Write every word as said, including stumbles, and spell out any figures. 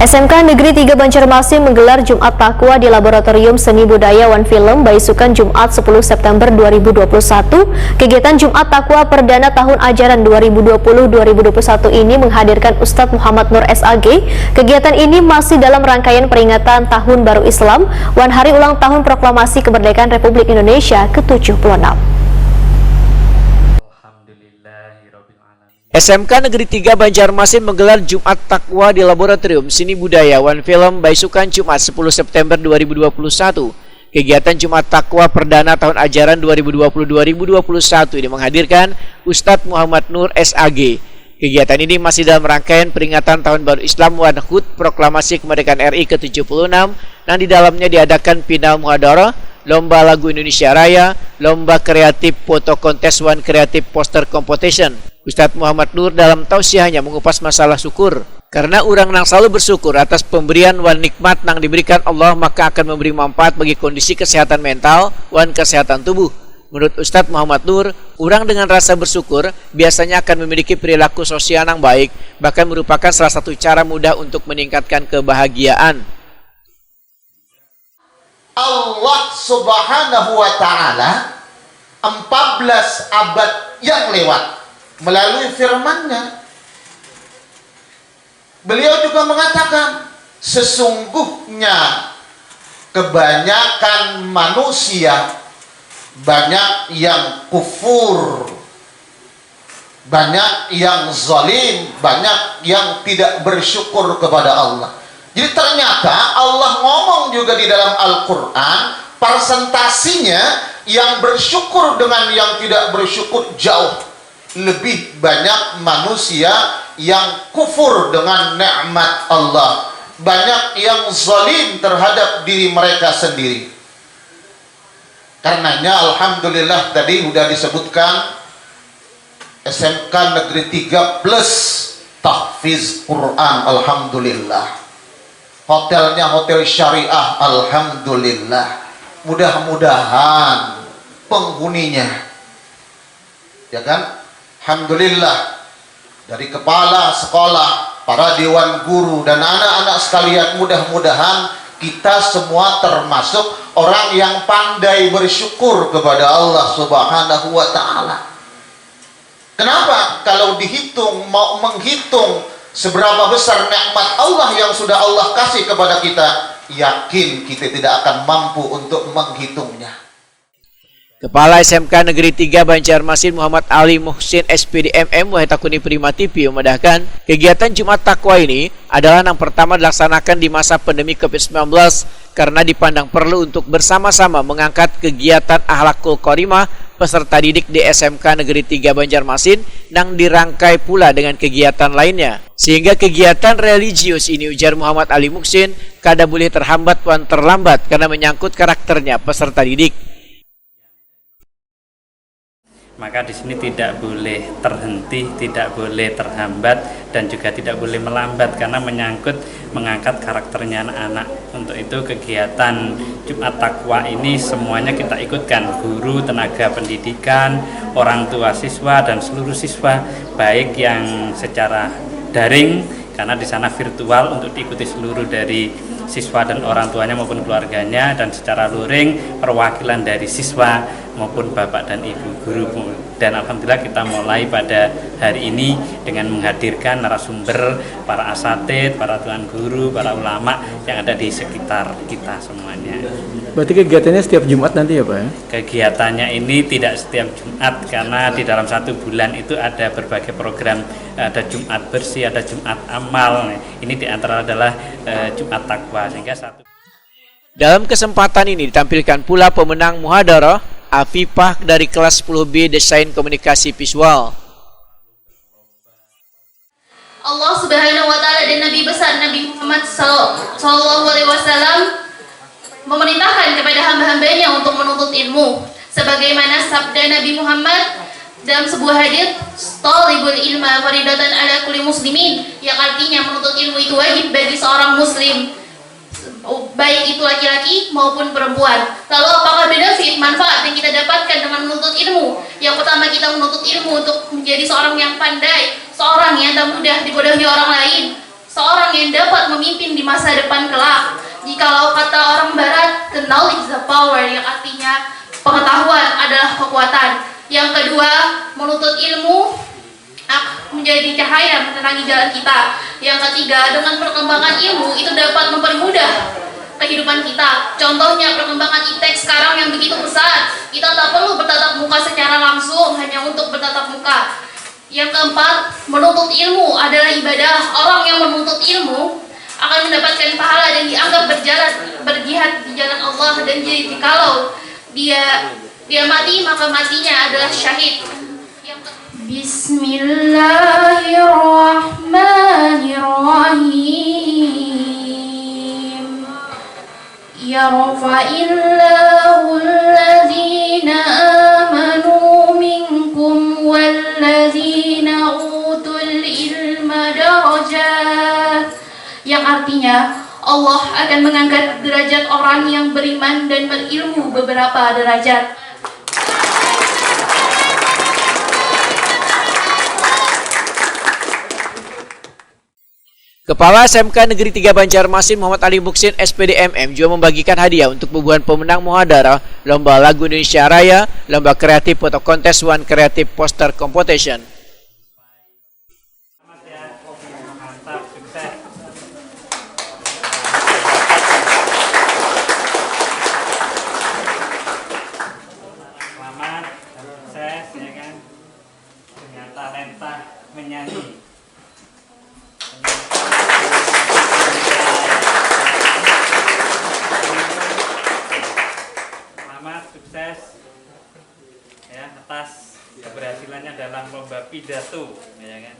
S M K Negeri tiga Banjarmasin menggelar Jumat Takwa di Laboratorium Seni Budaya wan Film baisukan Jumat sepuluh September dua ribu dua puluh satu. Kegiatan Jumat Takwa perdana tahun ajaran dua ribu dua puluh dua ribu dua puluh satu ini menghadirkan Ustadz Muhammad Nur S A G. Kegiatan ini masih dalam rangkaian peringatan Tahun Baru Islam wan Hari Ulang Tahun Proklamasi Kemerdekaan Republik Indonesia ketujuh puluh enam. S M K Negeri tiga Banjarmasin menggelar Jumat Takwa di Laboratorium Seni Budaya wan Film baisukan Jumat sepuluh September dua ribu dua puluh satu. Kegiatan Jumat Takwa perdana tahun ajaran dua ribu dua puluh dua ribu dua puluh satu ini menghadirkan Ustadz Muhammad Nur S A G. Kegiatan ini masih dalam rangkaian peringatan Tahun Baru Islam wan HUT Proklamasi Kemerdekaan R I ke tujuh puluh enam, nang di dalamnya diadakan final muhadarah, lomba lagu Indonesia Raya, lomba kreatif foto kontes wan kreatif poster competition. Ustadz Muhammad Nur dalam tausiahnya mengupas masalah syukur. Karena urang nang selalu bersyukur atas pemberian wan nikmat nang diberikan Allah, maka akan memberi manfaat bagi kondisi kesehatan mental wan kesehatan tubuh. Menurut Ustadz Muhammad Nur, urang dengan rasa bersyukur biasanya akan memiliki perilaku sosial nang baik, bahkan merupakan salah satu cara mudah untuk meningkatkan kebahagiaan. Allah Subhanahu wa Ta'ala empat belas abad yang lewat melalui firman-Nya, Beliau juga mengatakan, sesungguhnya kebanyakan manusia banyak yang kufur, banyak yang zalim, banyak yang tidak bersyukur kepada Allah. Jadi ternyata Allah ngomong juga di dalam Al-Quran, persentasinya yang bersyukur dengan yang tidak bersyukur jauh lebih banyak manusia yang kufur dengan nikmat Allah, banyak yang zalim terhadap diri mereka sendiri. Karenanya alhamdulillah tadi sudah disebutkan S M K Negeri tiga plus tahfiz Quran, alhamdulillah. Hotelnya hotel syariah, alhamdulillah. Mudah-mudahan penghuninya, ya kan? Alhamdulillah, dari kepala sekolah, para dewan guru, dan anak-anak sekalian, mudah-mudahan kita semua termasuk orang yang pandai bersyukur kepada Allah Subhanahu wa Ta'ala. Kenapa? Kalau dihitung, mau menghitung seberapa besar nikmat Allah yang sudah Allah kasih kepada kita, yakin kita tidak akan mampu untuk menghitungnya. Kepala S M K Negeri tiga Banjarmasin Muhammad Ali Muhsin S P D M M wahai takuni Prima T V memadahkan, kegiatan Jumat Takwa ini adalah nang pertama dilaksanakan di masa pandemi covid sembilan belas karena dipandang perlu untuk bersama-sama mengangkat kegiatan akhlakul karimah peserta didik di S M K Negeri tiga Banjarmasin nang dirangkai pula dengan kegiatan lainnya. Sehingga kegiatan religius ini, ujar Muhammad Ali Muhsin, kada bulih terhambat wan terlambat karena menyangkut karakternya peserta didik. Maka di sini tidak boleh terhenti, tidak boleh terhambat, dan juga tidak boleh melambat karena menyangkut mengangkat karakternya anak-anak. Untuk itu kegiatan Jumat Takwa ini semuanya kita ikutkan, guru, tenaga pendidikan, orang tua siswa, dan seluruh siswa, baik yang secara daring karena di sana virtual untuk diikuti seluruh dari siswa dan orang tuanya maupun keluarganya, dan secara luring perwakilan dari siswa maupun bapak dan ibu guru. Dan alhamdulillah kita mulai pada hari ini dengan menghadirkan narasumber, para asatid, para tuan guru, para ulama yang ada di sekitar kita semuanya. Berarti kegiatannya setiap Jumat nanti ya Pak ya? Kegiatannya ini tidak setiap Jumat karena di dalam satu bulan itu ada berbagai program, ada Jumat bersih, ada Jumat amal. Ini diantara adalah eh, Jumat takwa sehingga satu. Dalam kesempatan ini ditampilkan pula pemenang muhadarah Afifah dari kelas sepuluh B Desain Komunikasi Visual. Allah Subhanahu wa taala dan Nabi besar Nabi Muhammad sallallahu alaihi wasallam memerintahkan kepada hamba-hambanya untuk menuntut ilmu sebagaimana sabda Nabi Muhammad dalam sebuah hadis, "Talibul ilma faridatan ala kulli muslimin," yang artinya menuntut ilmu itu wajib bagi seorang muslim, baik itu laki-laki maupun perempuan. Lalu apakah benefit, manfaat yang kita dapatkan dengan menuntut ilmu? Yang pertama, kita menuntut ilmu untuk menjadi seorang yang pandai, seorang yang tak mudah dibodohi orang lain. seorang yang dapat memimpin di masa depan kelak. Jikalau kata orang barat, the knowledge is the power, yang artinya pengetahuan adalah kekuatan. Yang kedua, menuntut ilmu ak- menjadi cahaya menerangi jalan kita. Yang ketiga, dengan perkembangan ilmu itu dapat mempermudah kehidupan kita. Contohnya perkembangan iptek sekarang yang begitu pesat, kita tak perlu bertatap muka secara langsung hanya untuk bertatap muka. Yang keempat, menuntut ilmu adalah ibadah. Orang yang menuntut ilmu akan mendapatkan pahala dan dianggap berjalan berjihad di jalan Allah, dan jikalau dia dia mati, maka matinya adalah syahid. Bismillahirrahmanirrahim. Yarfa'illahu alladhina amanu minkum walladhina utul ilma darajat. Yang artinya, Allah akan mengangkat derajat orang yang beriman dan berilmu beberapa derajat. Kepala S M K Negeri tiga Banjarmasin Muhammad Ali Muksin, S P D M M, juga membagikan hadiah untuk bubuhan pemenang muhadarah Lomba Lagu Indonesia Raya, Lomba Kreatif Foto Kontes, wan Kreatif Poster Competition. Talenta menyanyi. Selamat sukses ya atas keberhasilannya dalam lomba pidato, ya kan.